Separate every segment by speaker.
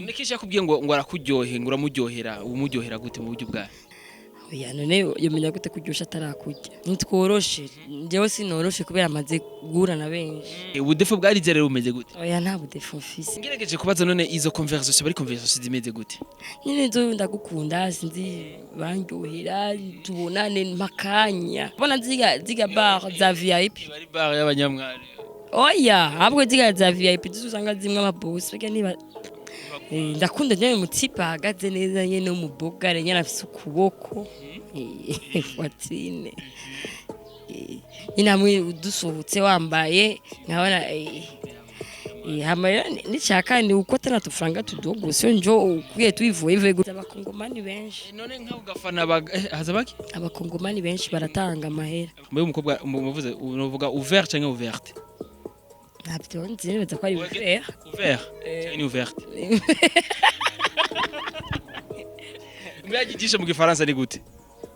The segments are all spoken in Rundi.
Speaker 1: Nikisha yakubwiye ngo arakuryohe, ngo uramuryohera, umuryohera gute mu buryo bwawe?
Speaker 2: Oya, none yomenya gute kuryosha atarakurya? Ntitworoshe, njyewe sinoroshe kubera amaze guhura na benshi.
Speaker 1: Ubudefu bwa Lydia rero bumeze gute?
Speaker 2: Oya, nta budefu mfise.
Speaker 1: Ngerageje kubaza, none izo conversation bari conversation zimeze gute?
Speaker 2: Nyine nzo ndagukunda, sinzi bandyohera, tubonane mpakanya bona ziga bar za VIP.
Speaker 1: Bari bar y'abanyamwari.
Speaker 2: Oya, ahubwo ziga za VIP usanga zimwe amabosi burya niba ndakunda nyene umutipe ahagaze neza nyene w'umubogare nyene afise ukuboko, poitrine. Nyine hamwe udusohotse wambaye nkabona hama rero n'ica kandi uko atari udufaranga tudogo sio njo ukwiye tubivuye ivuye gusa. Abakongomani benshi.
Speaker 1: None nkaho gafana haza baki?
Speaker 2: Abakongomani benshi baratanga amahera.
Speaker 1: Mbe umukobwa umuvuze uvuga ouvert canke ouverte?
Speaker 2: Ntabyo nzi, nibaza ko ari ouvert.
Speaker 1: Ouvert canke ni ouverte? Mbe yagigisha mu gifaransa ni gute?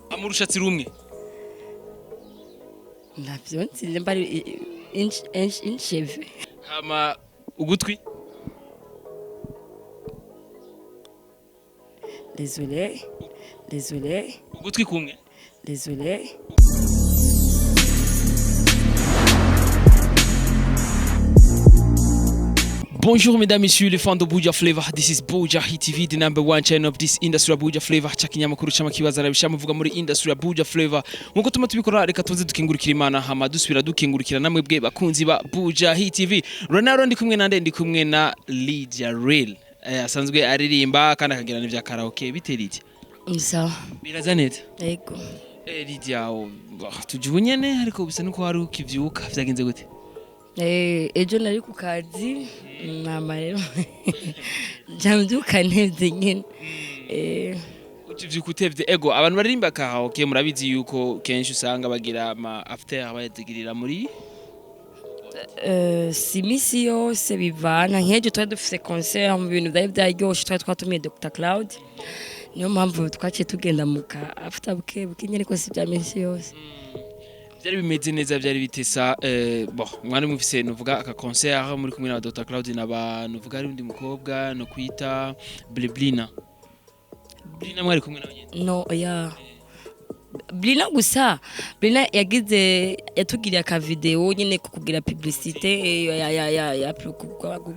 Speaker 1: Amurushatsi rumwe.
Speaker 2: Ntabyo nzi nimba ari incheve.
Speaker 1: Hama ugutwi?
Speaker 2: Désolé, désolé.
Speaker 1: Ugutwi kumwe.
Speaker 2: Désolé.
Speaker 1: Bonjour mesdames, messieurs, les fans de Buja Flavor. This is Buja Hit TV, the number one channel of this industry ya Buja Flavor. Cha kinyamakuru c'amakibaza arabisha muvuga muri industry ya Buja Flavor. Nkuko tuma tubikora, reka tuze dukingurikira Imana, hama dusubira dukingurikira namwe bwe bakunzi ba Buja Hit TV. Ronaldo ndi kumwe nande? Ndi kumwe na Lydia Real. Asanzwe aririmba kandi akagira n'ivya karaoke. Bite Lydia?
Speaker 2: Sawa.
Speaker 1: Biraza neza.
Speaker 2: Yego.
Speaker 1: Lydia, oh, tujubu nyene ariko bisa nuko wari ukivyuka, vyagenze gute?
Speaker 2: Ejo nari ku kazi, mama rero njambyuka ntevye nyene.
Speaker 1: Ukivyuka utevye, ego abantu baririmba karaoke murabizi yuko kenshi usanga bagira ama after bayazigirira muri
Speaker 2: Si imisi yose, bivana. Nk'ejo twari dufise concert mu bintu vyari vyaryoshe, twari twatumiye Dr Cloud, niyo mpamvu twaciye tugenda mu ka after buke buke nyene, ko si vya misi yose.
Speaker 1: Byari bimeze neza, byari bitesa. Bon, mwari mufise nuvuga aka concert muri kumwe na Dr Cloud na ba nuvuga ari undi mukobwa no kwita Bleblina. Blina mwari kumwe nawe nyene?
Speaker 2: No, oya, Blina gusa, Blina yagize yatugiriye aka video nyene ko kugira publicité, ya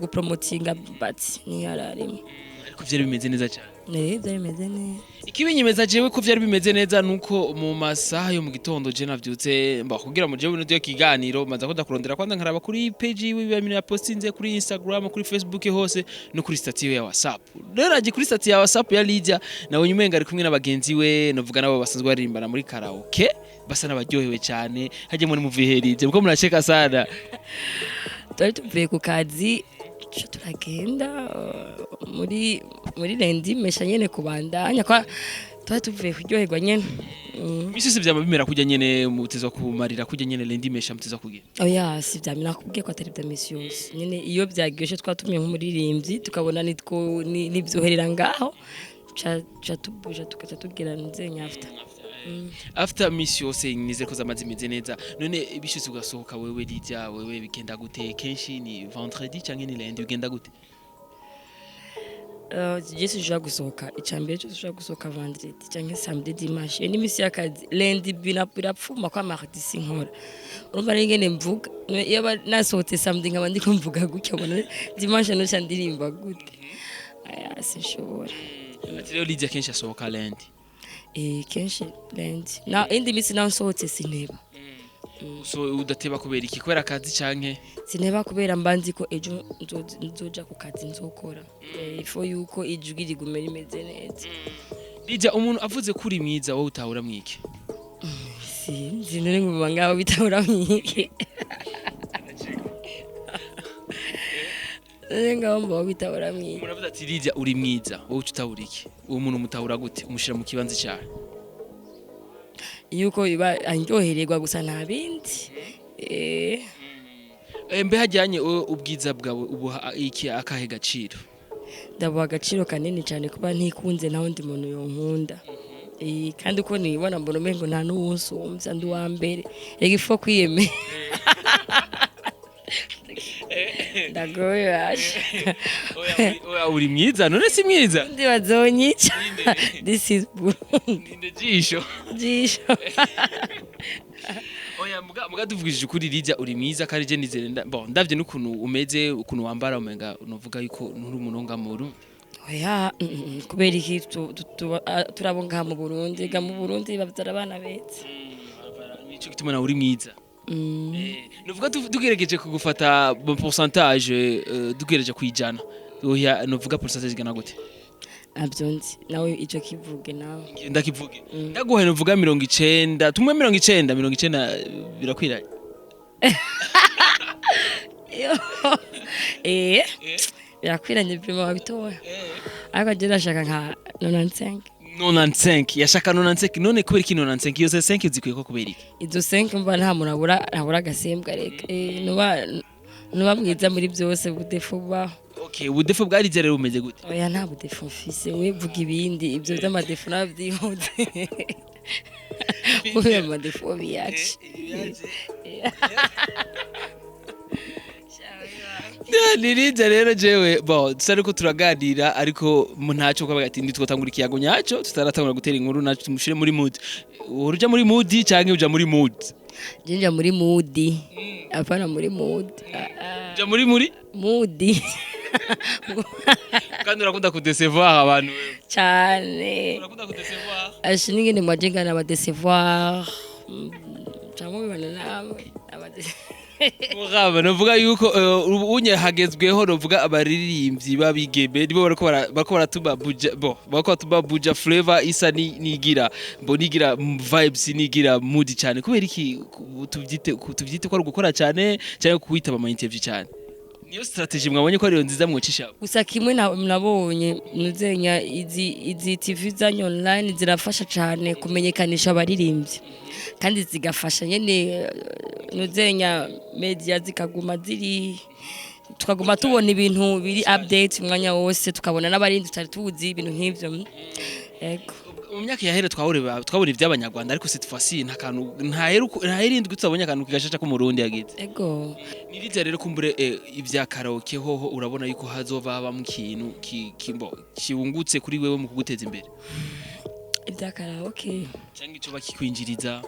Speaker 2: gupromotinga, but ntiyararimo.
Speaker 1: Ariko byari bimeze neza cyane.
Speaker 2: Byari bimeze neza.
Speaker 1: Ikibinyemeza jewe ko vyari bimeze neza nuko mu masaha yo mu gitondo je navyutse mba kugira mu jewe n'udiyo kiganiro maza ko ndakurondera, kwanza nkaraba kuri page yiwe ibintu yapostinze kuri Instagram, kuri Facebook hose no kuri statut ya WhatsApp. Rero aje kuri statut ya WhatsApp ya Lydia, nawe umenga ari kumwe n'abagenzi we novuga nabo basanzwe baririmbana muri karaoke, basa n'abaryohewe cyane. Hajye muri muviherije kuko muracheka sana.
Speaker 2: Twari tuvuye ku kazi, tuca turagenda muri rendi mesha nyene kubandanya kwa twari tuvuye kuryoherwa nyene.
Speaker 1: Imisi yose vyama bimera kujya nyene mutezwa kumarira kujya nyene lendi mesha mutezwa kugira?
Speaker 2: Oya, si vya nakubwiye ko atari vya misi yose nyene. Iyo vyaryoshe twatumiye nk'umuririmbyi tukabona nitwo nivyoherera ngaho, ca tubuja tukaca tugira nze after.
Speaker 1: After misi yose nizere ko zamaze imeze neza. None bishitse ugasohoka wewe Lydia, wewe bigenda gute? Kenshi ni vendredi canke ni lundi, bigenda gute?
Speaker 2: Je sinshobora gusohoka, icya mbere cyo sinshobora gusohoka vendredi canke samedi, dimanche, iyo ni imisi y'akazi. Lundi birapfuma kwa mardi sinkora. Urumva rero ingene mvuga, iyo nasohotse samedi nkaba ndiko mvuga gutya, ubona dimanche noca ndirimba gute? Aya, sinshobora.
Speaker 1: Ati rero Lydia kenshi asohoka lundi.
Speaker 2: Kenshi lundi, na indi misi naho nsohotse sineba.
Speaker 1: So udateba kubera iki? Kubera akazi canke?
Speaker 2: Sineba kubera mba nzi ko ejo nzoja ku kazi nzokora. Ifo yuko ijwi rigume rimeze neza.
Speaker 1: Lydia, umuntu avuze ko uri mwiza, wowe utahura mwiki?
Speaker 2: Sinzi none nguma ngaho bitahura mwiki. None ngaho mba bitahura mwiki?
Speaker 1: Umuntu avuze ati Lydia uri mwiza, wowe uca utahura iki? Uwo muntu umutahura gute? Umushira mu kibanza cyawe?
Speaker 2: Yuko iba andyohererwa gusa, nta bindi.
Speaker 1: Mbe hajyanye wowe ubwiza bwawe ubuha iki, akahe gaciro?
Speaker 2: Ndabuha agaciro kanini cyane kuba ntikunze nta wundi muntu yonkunda. Kandi uko nibona mbona umengo nta n'uwunsumvya, ndi uwa mbere. Rega ifo kwiyemera. Ndagoye basha.
Speaker 1: Oya, oya, uri mwiza. None si mwiza?
Speaker 2: Ndi bazonyica. This is Burundi.
Speaker 1: Ninde jisho?
Speaker 2: Jisho.
Speaker 1: Oya, muga tuvugishije ukuri, Lydia, uri mwiza kandi je nizere bon, ndavye n'ukuntu umeze, ukuntu wambara, umenga unovuga yuko nturi umuntu wo ngaha mu Burundi.
Speaker 2: Oya, kubera iki turabo ngaha mu Burundi? Ga mu Burundi bavyara abana beza.
Speaker 1: Nico gituma nawe uri mwiza. Nuvuga tugerageje kugufata bon pourcentage, tugerageje kwijana, oya, nuvuga pourcentage igana gute?
Speaker 2: Ntabyo nzi, nawe ico kivuge nawe.
Speaker 1: Ndakivuge, ndaguhaye, nuvuga 90, tumwe 90, 90 birakwiranye.
Speaker 2: Birakwiranye prima, wabitoya, ariko je ndashaka nka 95.
Speaker 1: 95, yashaka 95. None kubera iki 95? Iyo 5 zikwiye ko kubera iki?
Speaker 2: Izo 5 mba nta muntu abura, ntabura agasembwa. Reka, nuba mwiza muri byose, budéfaut bubaho.
Speaker 1: Okay, ubudéfaut bwa Lydia rero bumeze gute?
Speaker 2: Oya, nta budéfaut mfise. We vuga ibindi, ibyo by'amadéfauts nabyihute, kubera amadéfauts biyace.
Speaker 1: Ni Lydia rero. Jewe bon, dusa ariko turaganira, ariko mu ntacyo kuvuga ati ntitwotangura ikiyago nyacyo tutaratangura gutera inkuru naco, tumushire muri mood. Uhora uja muri mood canke uja muri mood?
Speaker 2: Je nja muri mood, apana muri mood. Ah, ah.
Speaker 1: Uja muri
Speaker 2: Mood.
Speaker 1: Kandi urakunda kudécevoir abantu wewe.
Speaker 2: Cyane.
Speaker 1: Urakunda kudécevoir.
Speaker 2: Ashi n'ingene mwaje ngana abadécevoir cyangwa mubibona namwe
Speaker 1: Mugaba novuga yuko ubu unye hagezweho, novuga abaririmbyi babigeme nibo bariko baratuma buja, bo bariko baratuma Buja Flavor isa nigira mbo nigira vibes, nigira mood cyane. Kubera iki? Tuvyite ko ari gukora cyane cyangwa kuwitaba ama interview cyane, niyo strategy mwabonye ko ariyo nziza mwocisha?
Speaker 2: Gusa kimwe nabonye nuzenya, izi TV zanyu online zirafasha cyane kumenyekanisha abaririmbyi, kandi zigafasha nyene nuzenya media zikaguma ziri, tukaguma tubona ibintu biri update umwanya wose, tukabona n'abarindi tutari tuzi, ibintu nk'ivyo. Yego.
Speaker 1: Mu myaka yahera twabura iby'abanyarwanda, ariko cette fois-ci nta kantu, ntahera indwi tutabonye akantu kigashasha ko mu Burundi yagize.
Speaker 2: Ego.
Speaker 1: Niriza rero, kumbure ibya karaoke hoho urabona yuko hazova habamo ikintu kimbo kiwungutse kuri wewe mu kuguteza imbere?
Speaker 2: Ibya karaoke?
Speaker 1: Cyangwa ico bakikwinjiriza.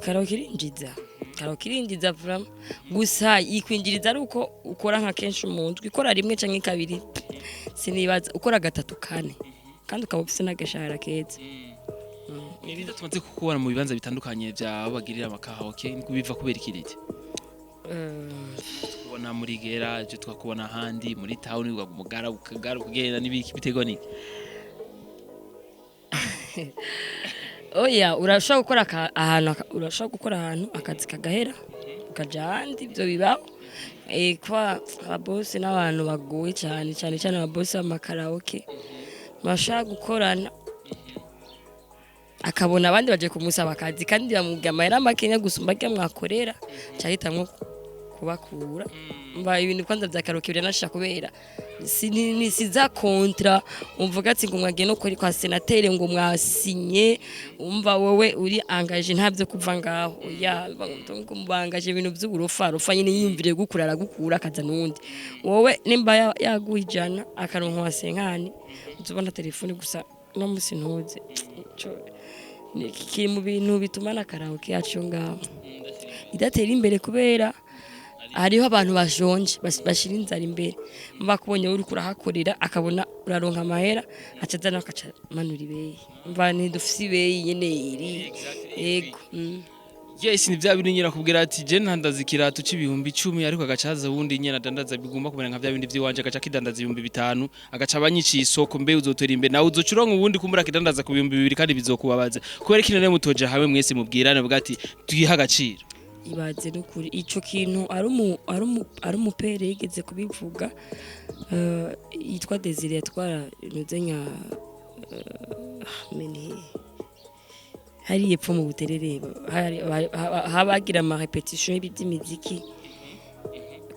Speaker 2: Karaoke irinjiza, karaoke irinjiza vraiment. Gusa ikwinjiriza ari uko ukora nka kenshi mu ndwi, ikora rimwe canke kabiri, sinibaza ukora gatatu, kane, kandi ukaba ufise n'agashahara keza.
Speaker 1: Niriza, tumaze kukubona mu bibanza bitandukanye bya aho bagirira amakaraoke, ni kubiva kubera ikiriti kubona muri gera, icyo twakubona ahandi muri town, ukagumugara ukagara ukagenda n'ibiki, biterwa niki?
Speaker 2: Oya, urashobora gukora ahantu urashobora gukora ahantu akazi kagahera ukaja ahandi, ibyo bibaho. Kwa ababosi n'abantu bagoye cyane cyane cyane, ababosi b'amakaraoke bashaka gukorana, akabona abandi baje kumusaba akazi kandi bamubwira amahera makenya gusumba arya mwakorera, cahitamwo kubakura. Mba ibintu kwanza vya karaoke biranasha, kubera si ni si za contrat umvuga ati ngo mwagiye no kuri kwa senateri ngo mwasinye, umva wowe uri engagé, ntabyo kuva ngaho. Oya, ngo mubangaje ibintu by'uburofa rufa nyine, yiyumvire gukura aragukura akaza n'undi. Wowe nimba yaguha 100 akaronka wa cinquante, uzubona telefone gusa no musi ntuze. Ico ni kiri mu bintu bituma na karaoke yacu ngaho idatera imbere, kubera hariho abantu bashonje bashira inzara imbere. Bakubonye uri kurahakorera, akabona uraronka amahera, aca azana akaca manura ibeyi. Mva ntidufise ibeyi nyene iri. Yego.
Speaker 1: Yes, ni bya bintu nyine akubwira ati je ntandaza ikirato c'ibihumbi 10, ariko agacaza wundi nyine adandaza bigomba kumera nka bya bindi vy'iwanje, agaca kidandaza 5000, agaca abanyiciye isoko. Mbe uzotera imbere nawe uzoca uronka uwundi kumbura akidandaza ku 2000, kandi bizokubabaza. Kubera kino rero mutoja hamwe mwese mubwirane, bwa ati twiha agaciro.
Speaker 2: Ibaze n'ukuri ico kintu ari umupere yigeze kubivuga, yitwa Desire, yatwara inoze nka meni hari epfo mu Buterere, habagira ama répétition y'iby'imiziki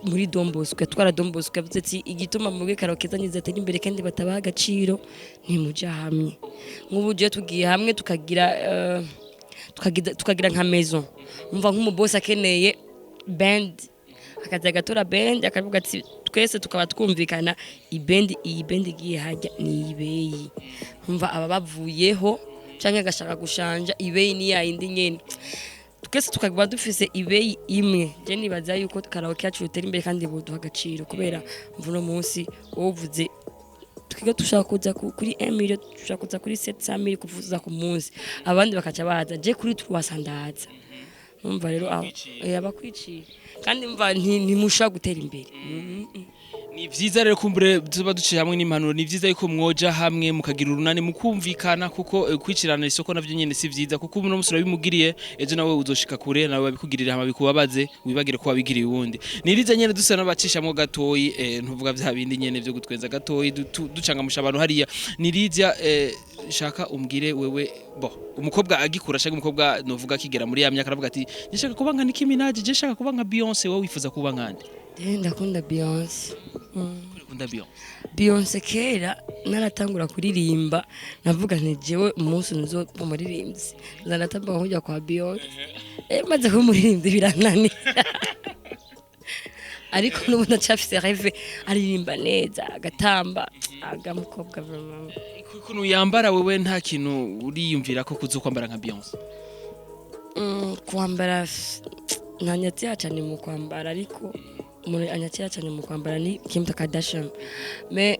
Speaker 2: muri Don Bosco, yatwara Don Bosco. Yavuze ati igituma mu karaoke zanyu zatera imbere kandi batabaha agaciro, ntimuja hamwe. Nk'ubu je tugiye hamwe tukagira tukagira nka maison, umva nk'umubosi akeneye band Akaza agatora band, akavuga ati twese tukaba twumvikana iband, iyi band igiye hajya ni ibeyi, umva aba bavuyeho canke agashaka gushanja ibeyi ni yayindi nyene, twese tukaba dufise ibeyi imwe. Je nibaza yuko karaoke yacu yotera imbere kandi boduha agaciro, kubera mvuno munsi wovuze twiga dushaka kuza kuri 1 million, dushaka kuza kuri 700 mille kuvuza ku munsi, abandi bakaca baza, je kuri 300 ndaza. Numva rero aho abakwiciye kandi mva ntimushobora gutera imbere.
Speaker 1: Ni vyiza rero kumbure tuba duciye hamwe n'impanuro. Ni vyiza yuko mwoja hamwe mukagira urunani, mukumvikana, kuko kwicirana isoko navyo nyene si vyiza, kuko uno musi urabimugiriye, ejo nawe uzoshika kure, nawe babikugirira hama bikubabaze, wibagire ko wabigiriye uwundi. Nirize nyene dusa n'abacishamwo gatoyi, ntuvuga vya bindi nyene vyo gutwenza gatoyi, ducangamusha abantu hariya. Nirizya, shaka umbwire wewe, bo umukobwa agikura, shaka umukobwa novuga akigera muri ya myaka aravuga ati nshaka kuba nka Nicki Minaj, je shaka kuba nka Beyonce. Wowe wifuza kuba nkande?
Speaker 2: Je ndakunda Beyonce.
Speaker 1: Ukunda Beyonce?
Speaker 2: Beyonce. Kera naratangura kuririmba, navuga nti jewe umunsi nzo umuririmbyi nzanatambuka nkujya kwa Beyonce. Maze kuba umuririmbyi birananira, ariko n'ubu ndacafise rêve. Aririmba neza, agatamba, agamukobwa vraiment.
Speaker 1: Ukuntu yambara, wewe nta kintu uriyumvira ko kuza kwambara nka Beyonce?
Speaker 2: Kwambara ntanyatira cyane mu kwambara, ariko umuntu anyatira cyane mu kwambara ni Kim Kardashian. Mais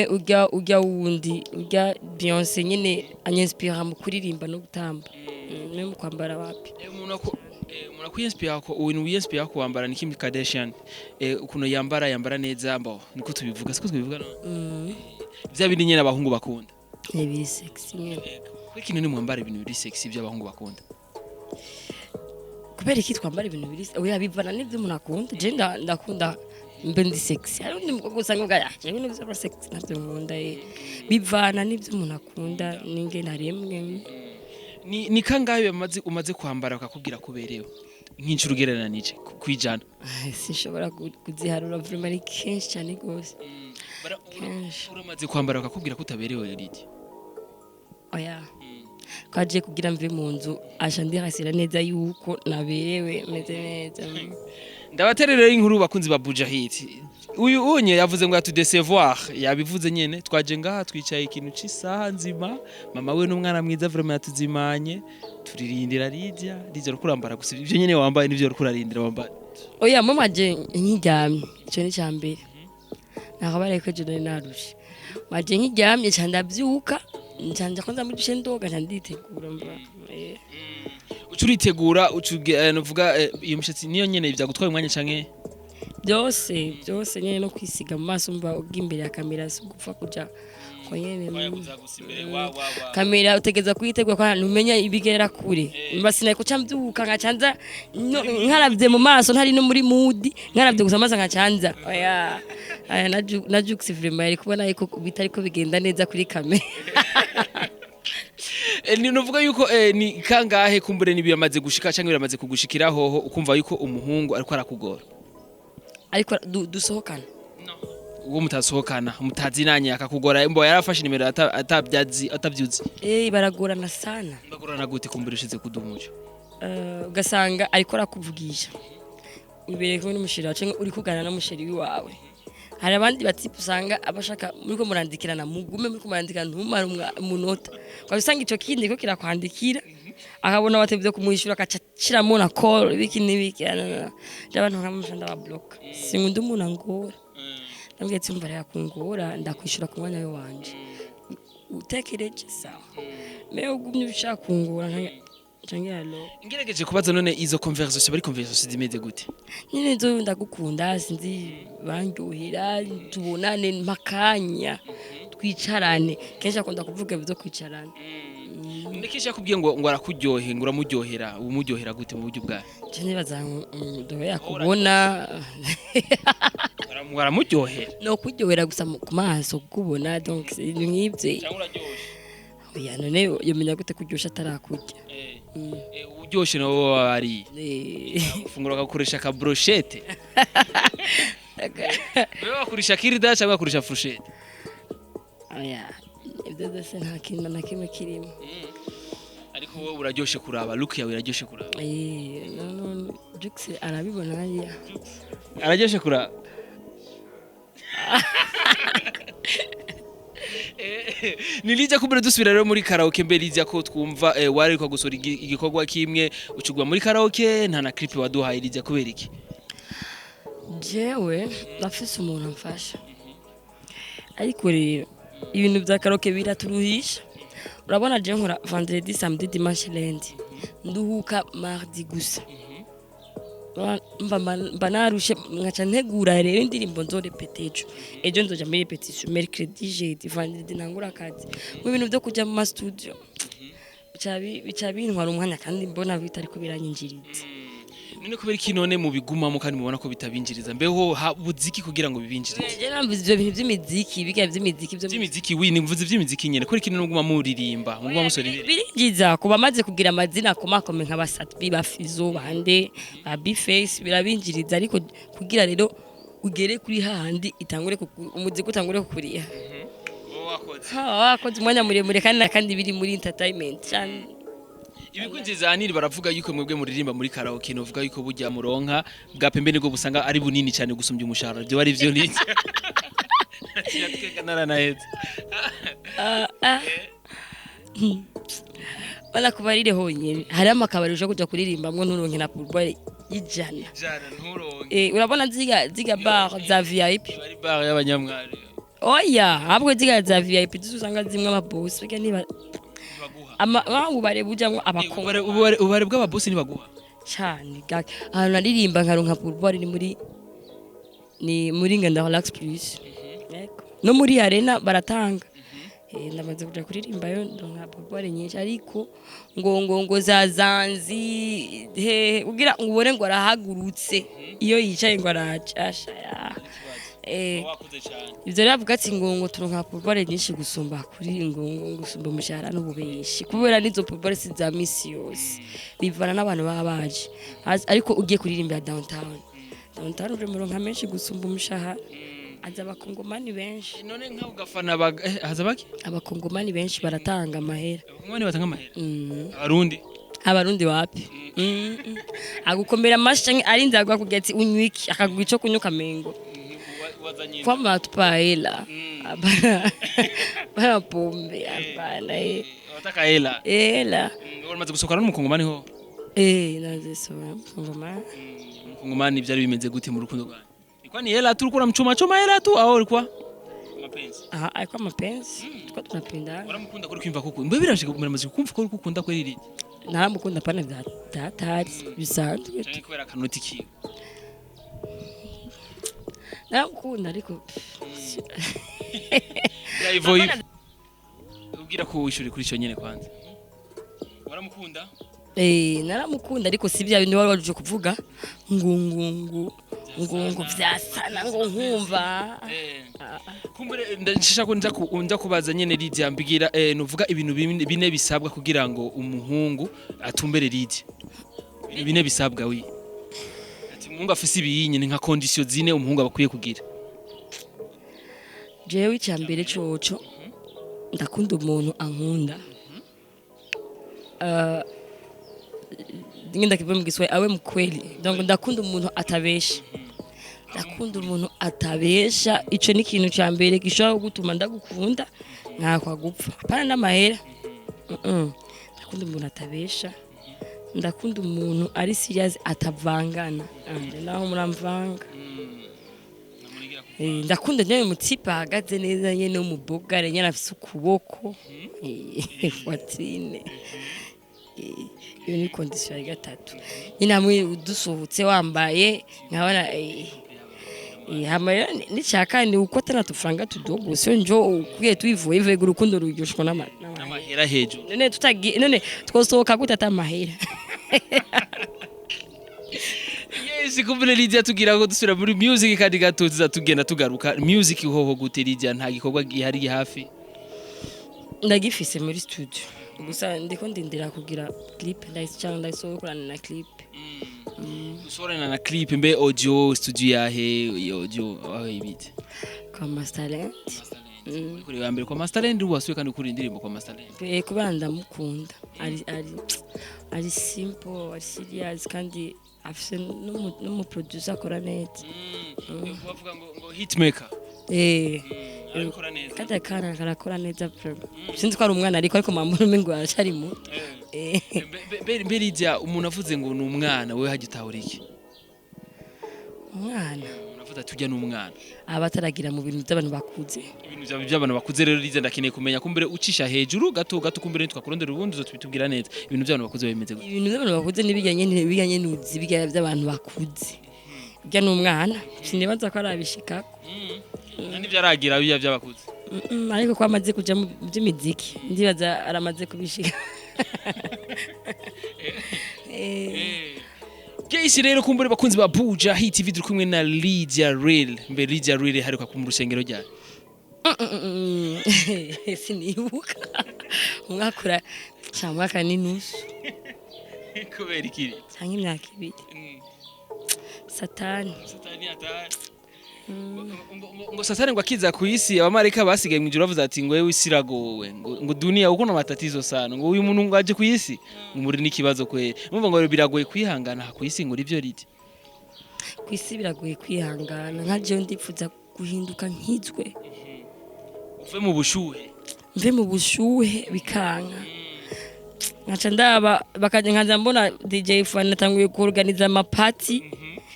Speaker 2: ujya wundi, ujya Beyonce nyine, anyinspira mu kuririmba no gutamba. Mais mu kwambara wapi.
Speaker 1: Umuntu akwiyinspira ko umuntu wiyinspira ko wambara ni Kim Kardashian. Ukuntu yambara, yambara neza, mbo niko tubivuga, siko tubivuga no? Vya bindi nyene abahungu bakunda.
Speaker 2: Ni biri sexy nyine.
Speaker 1: Kuko ikintu ni mwambara ibintu biri sexy by'abahungu bakunda.
Speaker 2: Kubera iki twambara ibintu biri, oya, bivana n'ibyo umuntu akunda. Je ndakunda mbe ndi sexy, hari undi mukobwa usanga uvuga ah jewe ibintu by'aba sexy ntabyo nkunda. Bivana n'ibyo umuntu akunda n'ingene aremwe.
Speaker 1: Ni kangahe umaze kwambara bakakubwira ko uberewe, nk'inshuro ugereranije kwijana?
Speaker 2: Sinshobora kuziharura vraiment, ari kenshi cyane rwose, kenshi.
Speaker 1: Uramaze kwambara bakakubwira ko utaberewe, Lydia?
Speaker 2: Oya, twagiye kugira mve mu nzu aja ndirasira neza yuko naberewe, meze neza.
Speaker 1: Ndabatererera inkuru, bakunzi ba Bujahid. Uyu unye yavuze ngo atudécevoir, yabivuze nyene. Twaje ngaha twicaye ikintu c'isaha nzima, mama we n'umwana mwiza vraiment yatuzimanye, turirindira Lydia. Lydia, uriko gusa ivyo nyene wambaye nivyo uriko urarindira wambaye.
Speaker 2: Oya, mama, je nkiryamye, ico ni ca mbere nakabaye ko je nari narushe, maje nkiryamye ca ndavyuka, nca kwanza muri douche, ndoga, nca nditegura mva.
Speaker 1: Uca uritegura, uca nuvuga iyo mishatsi niyo nyene vyagutwaye umwanya canke?
Speaker 2: Byose byose nyene, no kwisiga mu maso. Mva ubwo imbere ya kamera si gupfa kuja ko nyene. Kamera utegeza kuyitegura kwa ntumenya ibigera kure. Mba sinari kuca mbyuka nkacanza nkaravye mu maso, ntari no muri mood, nkaravye gusa amaso nkacanza. Oya aya na Jux vraiment yari kubona yuko bitariko bigenda neza kuri kamera.
Speaker 1: Ni nuvuga yuko ni kangahe kumbure ni biramaze gushika canke biramaze kugushikira hoho ukumva yuko umuhungu ariko arakugora?
Speaker 2: Ariko dusohokana?
Speaker 1: Uwo mutasohokana, mutazinanye, akakugora, mbo yarafashe nimero atabyazi, atabyuzi.
Speaker 2: Baragorana sana.
Speaker 1: Bagorana gute? Kumbure ushize kuduha umuco.
Speaker 2: Ugasanga ariko arakuvugisha imbere kumwe n'umuchéri wawe canke uri kuganira n'umuchéri wawe. Hari abandi batipe usanga abashaka muriko murandikirana, mugume muriko murandikirana, ntumare umunota, ukaba usanga ico kindi ko kirakwandikira, akabona watevye kumwishura, agaca ashiramo na call, ibiki n'ibiki. Je abantu nkamusha ndababloka, sinkunda umuntu angora. Ndamubwira ati umva rero, kungora ndakwishura ku mwanya we wanje utekereje, sawa, mais ugumye ushaka kungora ncange alo.
Speaker 1: Ngerageje kubaza, none izo conversation bari conversation zimeze gute?
Speaker 2: Nyine nzo ndagukunda, sinzi bandyohera, tubonane mpakanya twicarane. Kenshi akunda kuvuga ibyo kwicarana.
Speaker 1: Ndikisha yakubwiye ngo arakuryohe, ngo uramuryohera, umuryohera gute mu buryo bwawe?
Speaker 2: Je nibaza ngo yakubona.
Speaker 1: Aramuryohera.
Speaker 2: No kuryohera gusa ku maso kukubona, donc ibintu nk'ibyo.
Speaker 1: Cyangwa uraryoshe?
Speaker 2: Oya, none yomenya gute kuryosha atarakurya?
Speaker 1: Uryoshe nawe wariye ufungura bakagukoresha ka brochette. Wewe bakurisha kirida cyangwa bakurisha fourchette?
Speaker 2: Oya, ibyo byose nta kintu na kimwe kirimo.
Speaker 1: Ariko wowe uraryoshe kuraba, look yawe iraryoshe kuraba.
Speaker 2: No, no, Jux arabibona hariya.
Speaker 1: Araryoshe kuraba. Ni Lydia, kumbere dusubira rero muri karaoke. Mbe Lydia, ko twumva wari ko gusora igikorwa kimwe ucugwa muri karaoke, nta na clip waduhaye Lydia, kubera iki?
Speaker 2: Jewe ndafise umuntu amfasha, ariko rero ibintu bya karaoke biraturuhisha. Urabona je nkora vendredi, samedi, dimanche, lundi, nduhuka mardi gusa. Mba narushe, nkaca ntegura rero indirimbo nzorepeta ejo. Ejo nzoja muri répétition, mercredi, jeudi, vendredi ntangura akazi. Mu bintu byo kuja mu ma studio bica bintwara umwanya, kandi mbona bitariko biranyinjiriza.
Speaker 1: None kubera iki none mubigumamo kandi mubona ko bitabinjiriza? Mbeho habuziki kugira ngo bibinjirize?
Speaker 2: Je namvuze ivyo bintu vy'imiziki, biga vy'imiziki vyo
Speaker 1: Vy'imiziki, wi ni mvuze vy'imiziki nyene. Kubera iki none muguma muririmba, muguma musora indirimbo?
Speaker 2: Birinjiza ku bamaze kugira amazina akomakome nka ba Sat-B, ba Fizo, bande ba B-Face, birabinjiriza. Ariko kugira rero ugere kuri hahandi itangure umuziki utangure kukuriha, wakoze umwanya muremure, kandi na kandi biri muri entertainment cyane.
Speaker 1: Ibikwinjiza ahanini, baravuga yuko mwebwe muririmba muri karaoke, novuga yuko burya muronka bwa pembeni bwo busanga ari bunini cyane gusumbya umushahara. Byo ari byo Lydia? Kiratweka naranahetse.
Speaker 2: Ah, ah. Bana kubarire honyine hariho amakabari ushobora kuja kuririmbamwo nturonke na pourboire y'ijana.
Speaker 1: Jana nturonke.
Speaker 2: Urabona ziga bar za VIP.
Speaker 1: Bari bar y'abanyamwari.
Speaker 2: Oya, ahubwo ziga za VIP usanga zimwe amabosi burya niba
Speaker 1: Baguha.
Speaker 2: Ama ubare bujamwo abakongo.
Speaker 1: Ubare bw'ababosi ntibaguha.
Speaker 2: Cyane gake. Ahantu naririmba nkaronka pourboire ni muri Nganda Relax Plus. Yego. No muri arena baratanga. Ndamaze kuja kuririmbayo ndonka pourboire nyinshi, ariko ngo za zanzi he ugira ngo ubone ngo arahagurutse, iyo yicaye ngo araca asha ya.
Speaker 1: Wakuze cyane.
Speaker 2: Ivyo rero avuga ati ngo turonka pourboire nyinshi gusumba kuri ngo gusumba umushahara n'ububeshi, kubera n'izo pourboire si za misi yose, bivana n'abantu baba baje. Ariko ugiye kuririmbira downtown, downtown uri muronka menshi gusumba umushahara, aza abakongomani benshi.
Speaker 1: None nkaho ugafana haza baki?
Speaker 2: Abakongomani benshi baratanga amahera.
Speaker 1: Abakongomani batanga amahera? Abarundi?
Speaker 2: Abarundi wapi. Agukomera amashi canke arinze agwa kugira ati unywa iki, akaguha ico kunywa ukamengo
Speaker 1: Wazanye.
Speaker 2: Kwamba tupa hela, hapana, hapana pombe, hapana.
Speaker 1: Wataka hela.
Speaker 2: Hela.
Speaker 1: Uramaze gusohokana n'umukongomani ho?
Speaker 2: Naze soba mkongomani.
Speaker 1: Umukongomani byari bimeze gute mu rukundo rwanyu? Ilikuwa ni hela tu, ulikuwa unamchoma choma hela tu au ulikuwa mapenzi?
Speaker 2: Ah, alikuwa mapenzi, tulikuwa tunapendana.
Speaker 1: Waramukunda kuri kwimva kuko mbe birashika muramaze kumva ko uri gukunda kweri riri?
Speaker 2: Naramukunda, pana vya tatari, bisanzwe.
Speaker 1: Canke kubera akanoti kiwe?
Speaker 2: Naramukunda ariko
Speaker 1: Ya ivo ivo ubwira ko wishuri kuri ico nyene kwanza. Waramukunda?
Speaker 2: Naramukunda, ariko si bya bindi wari waje kuvuga ngo vyasana ngo nkumva.
Speaker 1: Kumbure ndashaka ko nza kubaza nyene Lydia, mbwira nuvuga ibintu bine bisabwa kugira ngo umuhungu atumbere Lydia. Ibintu bine bisabwa, wi. Ati umuhungu afise ibiyinye ni nka condition zine umuhungu abakwiye kugira.
Speaker 2: Jewe icya mbere coco, ndakunda umuntu ankunda. Ngenda kivuye mu Giswahili, awe mkweli. Donc ndakunda umuntu atabesha, ndakunda umuntu atabesha. Ico ni ikintu ca mbere gishobora gutuma ndagukunda nkakwa gupfa, apana n'amahera. Ndakunda umuntu atabesha, ndakunda umuntu ari serious, atavangana. Anje naho muramvanga. Ndakunda nyene umutipe ahagaze neza nyene w'umubogare nyene afise ukuboko, poitrine. Iyo ni condition ya gatatu nyine, hamwe udusohotse wambaye nkabona. Hama rero n'icya kane, uko atari utufaranga tudogo, sio njo ukwiye tuivuye ivuye, urukundo ruryoshwa n'amahera.
Speaker 1: N'amahera hejuru.
Speaker 2: None tutagiye, none twosohoka gute ata mahera?
Speaker 1: Yes, kumbure Lydia tugira ko dusubira muri music kandi gato tuza tugenda tugaruka. Music hoho gute Lydia, nta gikorwa gihari hafi?
Speaker 2: Ndagifise muri studio, gusa ndiko ndindira kugira clip ndayisi cyangwa ndayisohokorana na clip.
Speaker 1: Usohorana na clip. Mbe audio studio yahe, iyo audio aho ibite?
Speaker 2: Kwa Masterland.
Speaker 1: Uri wa mbere kwa Masterland, wasuye kandi ukuri indirimbo kwa Masterland?
Speaker 2: Kubera ndamukunda, ari simple, ari serious kandi. Afise n'umuproducer akora neza.
Speaker 1: Bavuga ngo hitmaker.
Speaker 2: Eh.
Speaker 1: Arabikora neza.
Speaker 2: Kajya kana karakora neza vraiment. Sinzi ko ari umwana, ariko mama umengo aracari muto. Eh.
Speaker 1: Mbe Lydia, umuntu avuze ngo ni umwana, wewe hajya utahura iki?
Speaker 2: Umwana?
Speaker 1: Umuntu avuze ati ujya ni umwana.
Speaker 2: Aba ataragira mu bintu by'abantu bakuze.
Speaker 1: Ibintu byawe by'abantu bakuze. Rero Lydia, ndakeneye kumenya kumbere ucisha hejuru gato gato, kumbere nitwakurondera ubundi uzotubitubwira neza ibintu by'abantu bakuze bimeze gute.
Speaker 2: Ibintu by'abantu bakuze n'ibijyanye n'uzi bijya by'abantu bakuze, bijya n'umwana sinibaza ko arabishikako.
Speaker 1: Nta n'ibyo aragira biya by'abakuze?
Speaker 2: Ariko ko amaze kuja mu by'imiziki, ndibaza aramaze kubishika.
Speaker 1: Guys, rero kumbure bakunzi ba Buja Hit TV, turi kumwe na Lydia Real. Mbe Lydia Real haruka ku mu rusengero ryari?
Speaker 2: Sinibuka umwaka, ura ca mwaka n'inusu.
Speaker 1: Kubera iki?
Speaker 2: Canke imyaka 2. Satani.
Speaker 1: Satani atari ngo satani ngo akiza ku isi, abamarayika basigaye mu ijuru bavuze ati ngo wewe isi iragowe, ngo dunia uko na matatizo sana, ngo uyu muntu ngo aje ku isi ngo muri n'ikibazo kweri. Mumva ngo biragoye kwihangana aha ku isi, ngo nivyo riti?
Speaker 2: Ku isi biragoye kwihangana. Nka jewe ndipfuza guhinduka nkizwe.
Speaker 1: Uve mu bushuhe.
Speaker 2: Mve mu bushuhe, bikanka, nkaca ndaba bakaja, nkaza mbona DJ Fani atanguye kuorganiza amapati,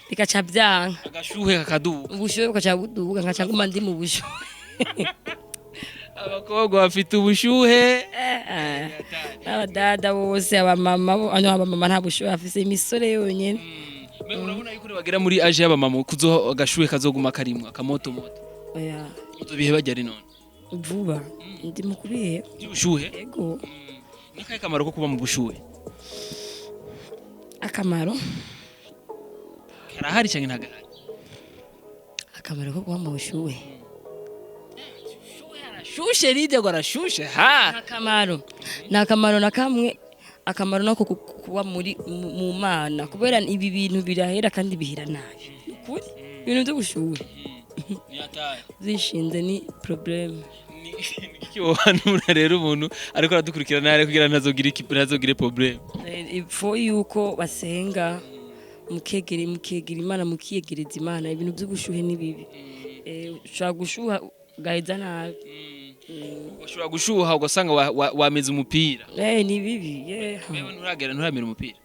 Speaker 2: bikaca byanka.
Speaker 1: Agashuhe kakaduga.
Speaker 2: Ubushuhe bukaca buduga, nkaca nguma ndi mu bushuhe.
Speaker 1: Abakobwa bafite ubushuhe.
Speaker 2: Abadada bose, abamama ano abamama nta bushuhe bafise, imisore yonyene.
Speaker 1: Mbe urabona yuko bagera muri âge y'abamama kuzo agashuhe kazoguma karimwo akamoto moto?
Speaker 2: Oya.
Speaker 1: Uzobihe bajya ari none?
Speaker 2: Vuba ndi mu kubihe.
Speaker 1: By'ubushuhe?
Speaker 2: Ego.
Speaker 1: Nakahe kamaro ko kuba mu bushuhe?
Speaker 2: Akamaro?
Speaker 1: Karahari cyangwa ntagahari?
Speaker 2: Akamaro ko kuba mu bushuhe?
Speaker 1: Arashushe Lydia, ngo arashushe ha.
Speaker 2: Akamaro ni akamaro na kamwe. Akamaro nako kuba muri mu mana, kubera ibi bintu birahera kandi bihera nabi. Ni ukuri, ibintu by'ubushuhe
Speaker 1: Ni hatari.
Speaker 2: zishinze ni problème.
Speaker 1: Ni iki wohanura rero umuntu ariko aradukurikirana ari kugira ntazogire iki, ntazogire problème?
Speaker 2: Ipfo yuko basenga, mukegera Imana, mukiyegereza Imana. Ibintu by'ubushuhe ni bibi. Ushobora gushuha ugaheza nabi.
Speaker 1: Ushobora gushuha ugasanga wameze umupira.
Speaker 2: Ni bibi, yeah.
Speaker 1: Wewe nturagera, nturamera umupira?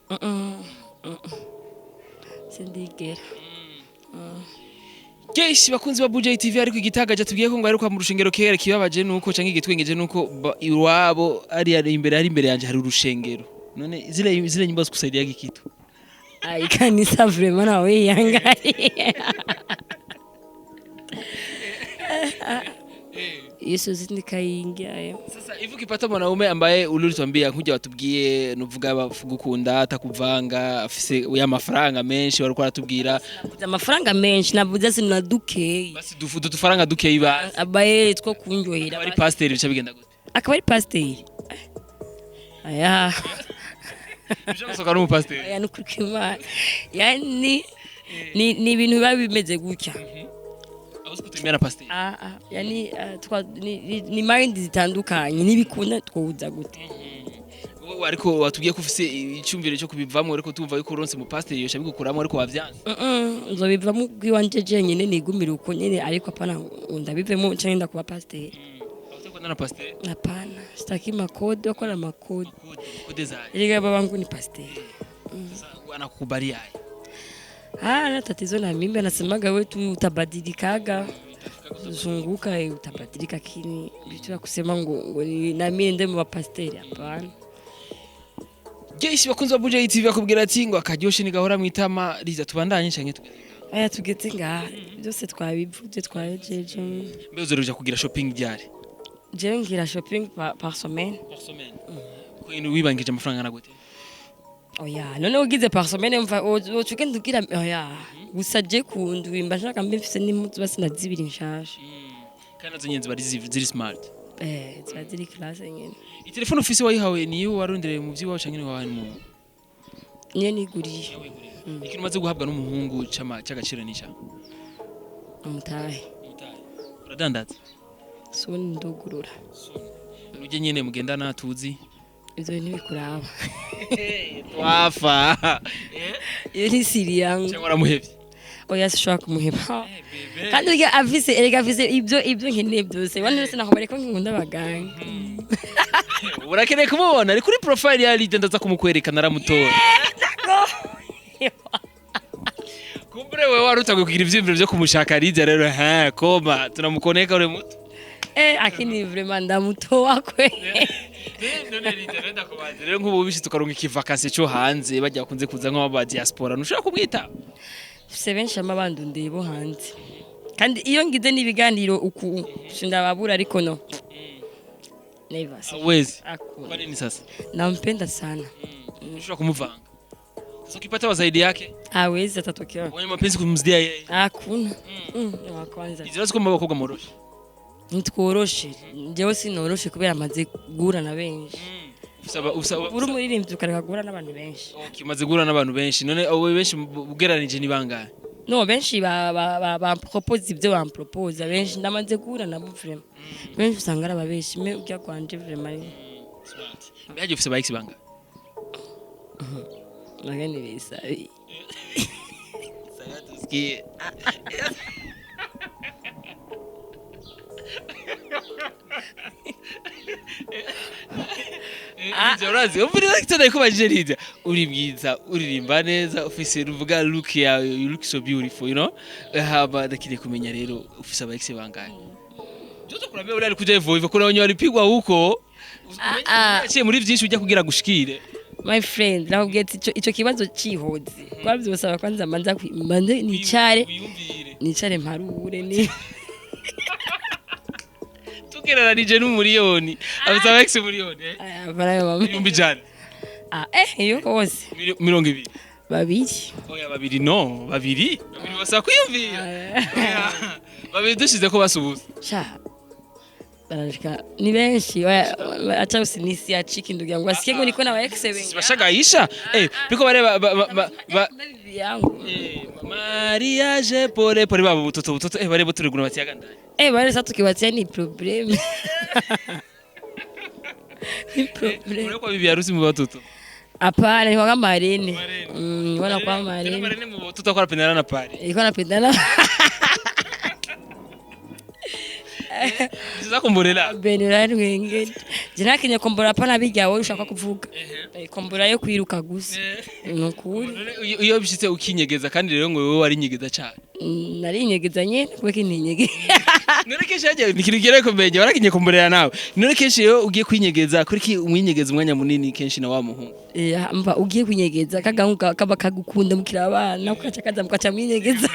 Speaker 2: Sindigera.
Speaker 1: Keshi bakunzi ba Buja TV, ariko igitagaje tubwiye ko ngo aheruka mu rushengero kera. Kibabaje nuko canke igitwengeje nuko iwabo ari imbere, ari imbere yanje hari urushengero. None zile nyumba zikusaidia kitu?
Speaker 2: Ai, kanisa vraiment nawe yangaye. Yesu zindikaingia.
Speaker 1: Sasa hivi ukipata mwanaume ambaye ulituambia nkuja watubwiye nuvuga gukunda atakuvanga, afise ya mafaranga menshi wariko aratubwira?
Speaker 2: Navuze amafaranga menshi, navuze sinadukeye.
Speaker 1: Basi dufu dufaranga dukeyi ba
Speaker 2: Abaye two kunyohera.
Speaker 1: Ari pasteur, bica bigenda gute?
Speaker 2: Akaba ari pasiteri, aya.
Speaker 1: Bishobora gusohoka ari umupasiteri?
Speaker 2: Aya, ni ukuri kw'Imana, yani ni ibintu biba bimeze gutya.
Speaker 1: Aho uzi kutumira na pasiteri?
Speaker 2: Ah, ah, yani ni mind zitandukanye, nibikunda twuza gute?
Speaker 1: Wowe ariko watubwiye ko ufise icyumviro cyo kubivamo, ariko tumva yuko uronse umupasiteri yosha bigukuramo, ariko wavyanze.
Speaker 2: Nzobivamo bw'iwanje jenyine, nigumira uko nyene, ariko apana ngo ndabivemo nca ngenda kuba pasiteri.
Speaker 1: Aho utakunda na pasiteri?
Speaker 2: Hapana, sitaki makode, wakora makode.
Speaker 1: Kode kode zayo.
Speaker 2: Erega baba wangu ni pasiteri.
Speaker 1: Sasa anakukubali aye?
Speaker 2: Ah, na tatizo na mimi anasemaga we tu utabadilikaga, zunguka, utabadilika, kini vitu ya kusema ngo na mimi nende mu bapasiteri, hapana.
Speaker 1: Jeshi bakunzi ba Buja TV, bakubwira ati ngo akaryoshe nigahora mwitama. Riza, tubandanye canke tugeze?
Speaker 2: Aya, tugeze ngaha, byose twabivuze, twahejeje.
Speaker 1: Mbe uzoruja kugira shopping ryari?
Speaker 2: Jewe ngira shopping par semaine.
Speaker 1: Par semaine? Ko wibangije amafaranga na gute?
Speaker 2: Oya, none ugize par semaine mva woca ugenda ugira oya. Gusa je kundwi mba nshaka mbe mfise n'impuzu basi na zibiri nshasha.
Speaker 1: Kandi nazo nyene ziba ari ziri smart.
Speaker 2: Eh, ziba ziri classe nyene.
Speaker 1: Itelefone ufise wayihawe niyo warondereye mu vy'iwawe canke ni wawe mu
Speaker 2: Niyo niguriye.
Speaker 1: Ikintu umaze guhabwa n'umuhungu c'agaciro ni ca?
Speaker 2: Umutahe.
Speaker 1: Uradandaza?
Speaker 2: Soni ndugurura.
Speaker 1: Nujye nyene mugendana tuzi.
Speaker 2: Ivyo bintu ntibikuraba.
Speaker 1: Twafa.
Speaker 2: Iyo ni siri yangu.
Speaker 1: Cyangwa waramuhevye?
Speaker 2: Oya, sishobora kumuheba. Kandi urya afise, erega afise ibyo nkeneye byose. Wani wese nakubare ko nkunda abaganga.
Speaker 1: Urakeneye kumubona, ari kuri profile ya Lydia, ndaza kumukwereka, naramutora. Kumbure wewe wari utaguye kugira ivyiyumviro vyo kumushaka Lydia rero, ha koma tunamukoneka uri muto.
Speaker 2: Eh, akini vraiment ndamutoa kwe.
Speaker 1: None Lydia, rero ndakubanze rero, nk'ubu bishitse tukaronka ikivacances cyo hanze, bajya bakunze kuza nk'aba diaspora, ntushobora kumwita?
Speaker 2: Fise benshi amabandundeye bo hanze. Kandi iyo ngize n'ibiganiro uku ndababura, ariko no. Never.
Speaker 1: Wezi
Speaker 2: Hakuna.
Speaker 1: kwa nini sasa?
Speaker 2: Nampenda sana.
Speaker 1: Ushobora kumuvanga sasa ukipata wa zaidi yake?
Speaker 2: Hawezi, atatokea.
Speaker 1: Wenye mapenzi kumzidia yeye.
Speaker 2: Hakuna. Wa kwanza.
Speaker 1: Izi ko mu bakobwa moroshe.
Speaker 2: Ntitworoshe. Njyewe sinoroshe kubera amaze guhura na benshi.
Speaker 1: Usaba usaba
Speaker 2: Uri umuririmbyi ukareka guhura n'abantu benshi.
Speaker 1: Okay, umaze guhura n'abantu benshi. None abo benshi ugereranije ni bangahe?
Speaker 2: No, benshi ba propose ibyo bampropose, benshi ndamaze guhura nabo vraiment. Benshi usanga ari ababeshi, mais urya kwanje vraiment ari
Speaker 1: Smart. Mbega ufise ba ex bangahe?
Speaker 2: Magani bisabi.
Speaker 1: Tusikie. Lydia, urazi umviriza kitanda ikubajije. Lydia, uri mwiza, uririmba neza, ufise ruvuga look yawe, you look so beautiful. Haba ndakeneye kumenya rero, ufise aba ex bangahe? Joto kurambia uri alikuja hivyo hivyo, kuna wenye walipigwa huko.
Speaker 2: Ah.
Speaker 1: Aciye muri vyinshi ujya kugira gushikire.
Speaker 2: My friend, nakubwiye ati ico kibazo cihoze. Kwa byosaba kwanza manza manze nicare.
Speaker 1: Wiyumvire.
Speaker 2: Nicare mparure ni.
Speaker 1: Tugereranije n'umuriyoni, afise aba ex miliyoni, eh?
Speaker 2: Aya, barayo mama.
Speaker 1: 100,000.
Speaker 2: Ah, eh, iyo hose.
Speaker 1: 20.
Speaker 2: Babiri.
Speaker 1: Oya, babiri, no babiri, babiri basaba kwiyumvira. Oya, babiri dushize ko basubuza.
Speaker 2: Sha. Barashika ni benshi, oya, acha usinisi achiki ndugu yangu, asikie ngo niko na wa ex wengi.
Speaker 1: Bashagayisha, eh, biko bare ba
Speaker 2: Bibi yangu.
Speaker 1: Eh, mariage pole pole, babo butoto butoto, eh, bare buturiguna batiyaga ndani.
Speaker 2: Eh, bale sasa tukiwatia ni problème. Ni problème.
Speaker 1: Ureko bibi harusi mu batoto?
Speaker 2: Hapana, ni kwa marene.
Speaker 1: Marene.
Speaker 2: Wana kwa
Speaker 1: Tena
Speaker 2: marene.
Speaker 1: Marene mu batoto kwa pendana na pari.
Speaker 2: Ilikuwa napendana.
Speaker 1: Siza kumborela.
Speaker 2: Benera nwenge. Je nakinye kombora, pana bijya wowe ushaka kuvuga. Eh, kombora yo kwiruka gusa. Nukuri.
Speaker 1: None iyo bishitse ukinyegeza, kandi rero ngo wewe wari nyegeza cyane?
Speaker 2: Narinyegeza nyene kubera kintinyege.
Speaker 1: None kenshi yagiye ni ikintu kigiye kumenya, warakinye kumborera nawe. None kenshi iyo ugiye kwinyegeza, kuri ki umwinyegeza umwanya munini kenshi na wa muhungu?
Speaker 2: Eh, mva ugiye kwinyegeza kagahungu kaba kagukunda mukira abana, ukaca kaza mukaca mwinyegeza.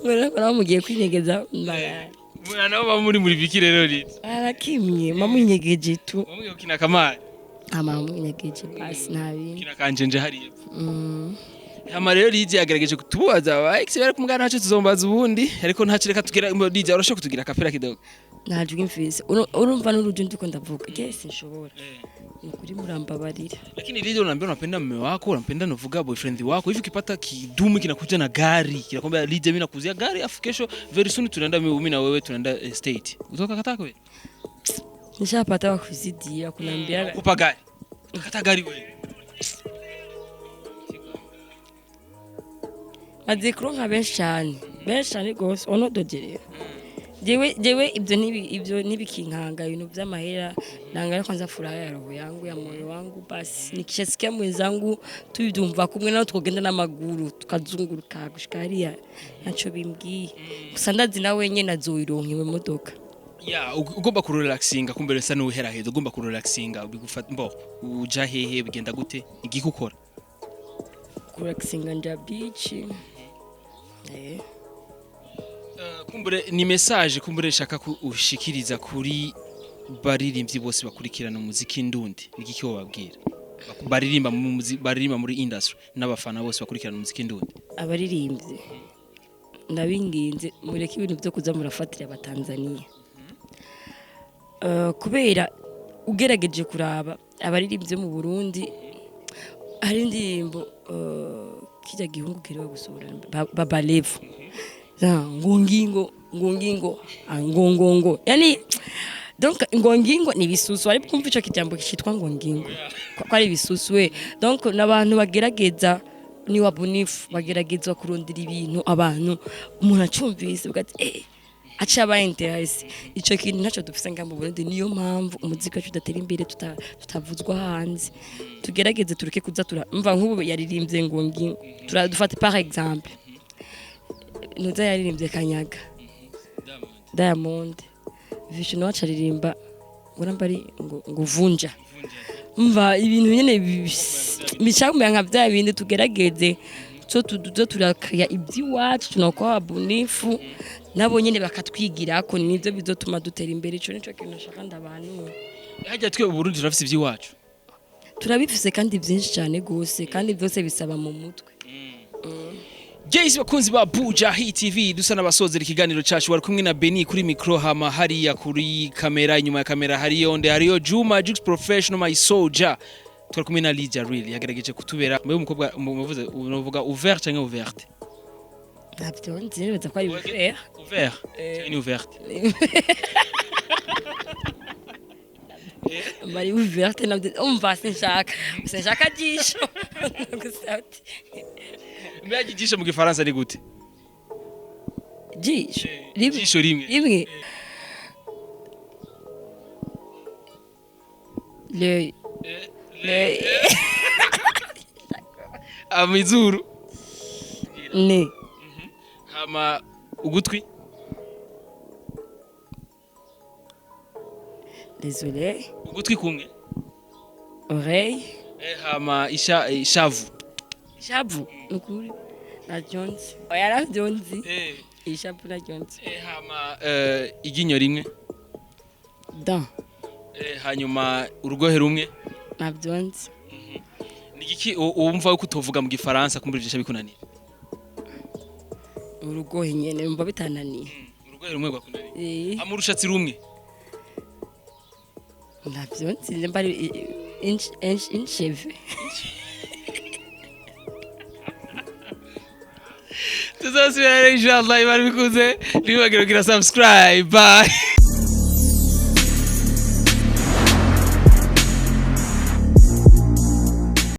Speaker 2: Ngo rero mugiye kwinyegeza mbara.
Speaker 1: Mwana nabo baba muri biki rero rito?
Speaker 2: Arakimye mamwinyegeje tu.
Speaker 1: Wamwe ukina kamari.
Speaker 2: Ama mwinyegeje basi, nta bindi.
Speaker 1: Ukina kanjenje hariya. Hama rero Lydia yagerageje kutubaza aba ex bari kumugana, ntacyo tuzombaza ubundi, ariko ntacyo, reka tugira Lydia, urashobora kutugira kapera kidogo?
Speaker 2: Nta jwi mfise. Urumva n'urujo ndiko ndavuga yes nshobora, ni ukuri murambabarira.
Speaker 1: Lakini Lydia, unaambia unapenda mume wako, unampenda nuvuga boyfriend wako. Hivi ukipata kidumu kinakuja na gari, kinakwambia, "Lydia, mimi nakuzia gari, afu kesho very soon tunaenda mimi na wewe tunaenda estate." Utoka kataa kweli?
Speaker 2: Nishapata wakuzidia kunambia.
Speaker 1: Kupa gari. Kata gari wewe.
Speaker 2: Maze kuronka benshi cyane, benshi cyane rwose, onodogerera jewe ibyo ntibikinkanga, ibintu by'amahera naangalia kwanza furaha ya roho yangu, ya moyo wangu. Basi nikishasikia mwenzangu tubyumva kumwe nawe, twogenda n'amaguru tukazunguruka gushika hariya, ntaco bimbwiye. Gusa ndazi nawe nyene azoyironka iyo modoka.
Speaker 1: Ya, ugomba kurelaxinga, kumbe resa n'uheraheza, ugomba kurelaxinga bigufata mbo uja hehe, bigenda gute, igiki ukora?
Speaker 2: Kurelaxinga nja beach, eh.
Speaker 1: Kumbure ni message kumbure shaka ko ushikiriza kuri baririmbyi bose bakurikirana umuziki ndundi, nigiki wobabwira? Baririmba mu baririmba muri industry n'abafana bose bakurikirana umuziki ndundi.
Speaker 2: Abaririmbyi ndabinginze, mureke ibintu byo kuza murafatira abatanzaniya. Kubera ugerageje kuraba abaririmbyi bo mu Burundi, hari indirimbo kijya gihungu kiriwe gusohora, Baba Levo, ngungingo ngungingo, ah, ngongongo, yani Donc ngo ngingo ni ibisusu, ariko kumva ico kijambo citwa ngo ngingo ko ari ibisusu we. Donc n'abantu bagerageza, ni wabunifu, bagerageza kurondera ibintu abantu umuntu acumvise ugati aca aba intéressé. Ico kintu ntaco dufise nga mu Burundi, niyo mpamvu umuziki wacu udatera imbere, tutavuzwa hanze. Tugerageze tureke kuza tura mva nk'ubu yaririmbye ngo ngingo, turadufate par exemple nuza yaririmbye Kanyaga Diamond Vision wacu aririmba ngo namba ari ngo vunja. Mva ibintu nyene bicakumera nka bya bindi. Tugerageze so tuzo turakaya iby'iwacu, tunakuwa wabunifu, nabo nyene bakatwigirako, nivyo bizotuma dutera imbere. Ico nico kintu nashaka ndabantu.
Speaker 1: Hajya twe Uburundi turafise ivy'iwacu.
Speaker 2: Turabifise kandi byinshi cyane gose, kandi byose bisaba mu mutwe.
Speaker 1: Jayce, bakunzi ba Buja Hit TV, dusa n'abasozera ikiganiro cacu. Wari kumwe na Beni kuri micro, hama hariya kuri kamera, inyuma ya kamera hariyo nde? Hariyo Juma Jux Professional, my soldier. Twari kumwe na Lydia Real, yagerageje kutubera mbe umukobwa muvuze, uvuga ouvert canke ouverte?
Speaker 2: Ntabyo nzi, nibaza ko ari ouvert.
Speaker 1: Ouvert canke ni ouverte?
Speaker 2: Bari ouverte nabyo umva, sinshaka jisho gusa ati
Speaker 1: Mbe ijisho mu gifaransa ni gute?
Speaker 2: Jisho rimwe.
Speaker 1: Ijisho rimwe.
Speaker 2: Rimwe, le
Speaker 1: Amizuru?
Speaker 2: Ne.
Speaker 1: Hama ugutwi?
Speaker 2: Désolé.
Speaker 1: Ugutwi kumwe.
Speaker 2: Oreille.
Speaker 1: Hama isha ishavu?
Speaker 2: Ishavu nukuri naryo nzi, oya, navyo nzi. Ishavu naryo nzi.
Speaker 1: Hama iryinyo rimwe?
Speaker 2: Dan.
Speaker 1: Hanyuma urugohe rumwe?
Speaker 2: Navyo nzi.
Speaker 1: Ni igiki wumva yuko utovuga mu gifaransa kumbura ivyo bikunaniye?
Speaker 2: Urugohe nyene mba bitananiye.
Speaker 1: Urugohe rumwe rwakunaniye?
Speaker 2: Eh.
Speaker 1: Hama urushatsi rumwe?
Speaker 2: Navyo nzi, mba ari incheve.
Speaker 1: Tuzasubira rero inshallah, ibari bikuze, ntiwibagire kugira subscribe. Bye.